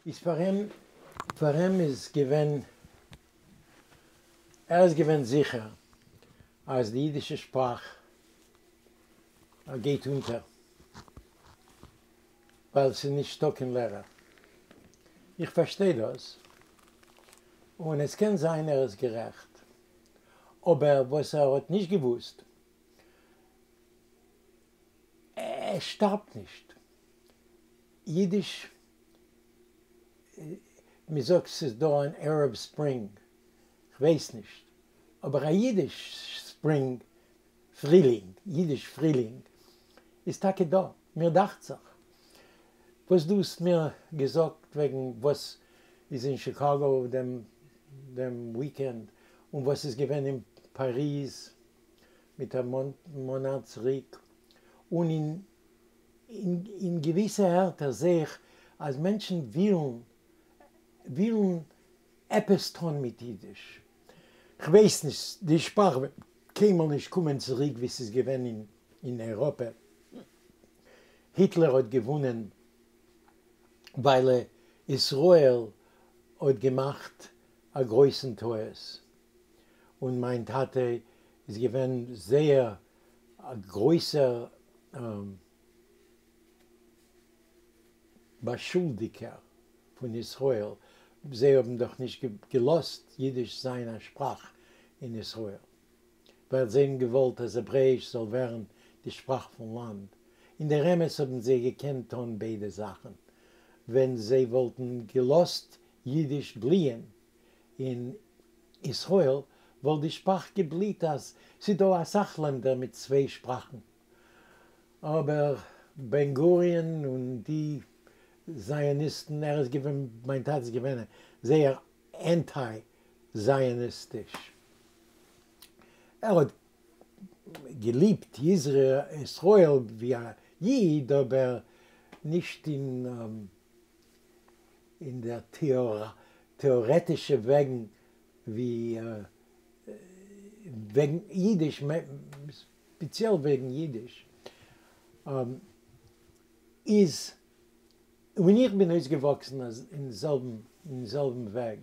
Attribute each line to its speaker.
Speaker 1: איז פאר אים, פאר אים איז געווען, ער איז געווען זיכער אז די אידישע שפראך גייט אונטער ווייל ס'איז נישטא קיין לערער. איך פארשטיי דאס, און עס קען זיין ער איז גערעכט, אבער וואס ער האט נישט געוואוסט, עס שטארבט נישט. אידיש, מ'זאגט ס'איז דא אן Arab Spring, כ'ווייס נישט, אבער א אידיש spring, פרילינג, אידיש פרילינג, איז טאקע דא, מיר דאכט זיך. וואס דו האסט מיר געזאגט וועגן וואס איז אין שיקאגא דעם דעם weekend, און וואס איז געווען אין פאריז מיט א מאנאט צוריק, און אין אין געוויסע ערטער זעה איך אז מענטשן ווילן ווילן עפעס טון מיט אידיש. כ'ווייס נישט, די שפראך וועט קיינמאל נישט קומען צוריק ווי ס'איז געווען אין אייראפע. היטלער האט געוואונען ווייל ישראל האט געמאכט א גרויסן טעות. און מיין טאטע איז געווען זייער א גרויסער באשולדיגער פון ישראל, זיי האבן דאך נישט געלאזט אידיש זיין א שפראך אין ישראל, ווייל זיי האבן געוואלט אז העברעאיש זאל ווערן די שפראך פון לאנד, אין דער אמת האבן זיי געקענט טון ביידע זאכן, ווען זיי וואלטן געלאזט אידיש בליען אין ישראל וואלט די שפראך געבליט אז ס'דא אסאך לענדער מיט צוויי שפראכן, אבער בן גוריון און די זייאניסטן, ער איז געווען, מיין טאטע איז געווען זייער אנטי זייאניסטיש, ער האט געליבט ישראל ווי א איד אבער נישט אין אין דער טעארעטישע וועגן ווי וועגן אידיש, ספעציעל וועגן אידיש, איז, און איך בין אויסגעוואקסן אין זעלבן אין זעלבן וועג.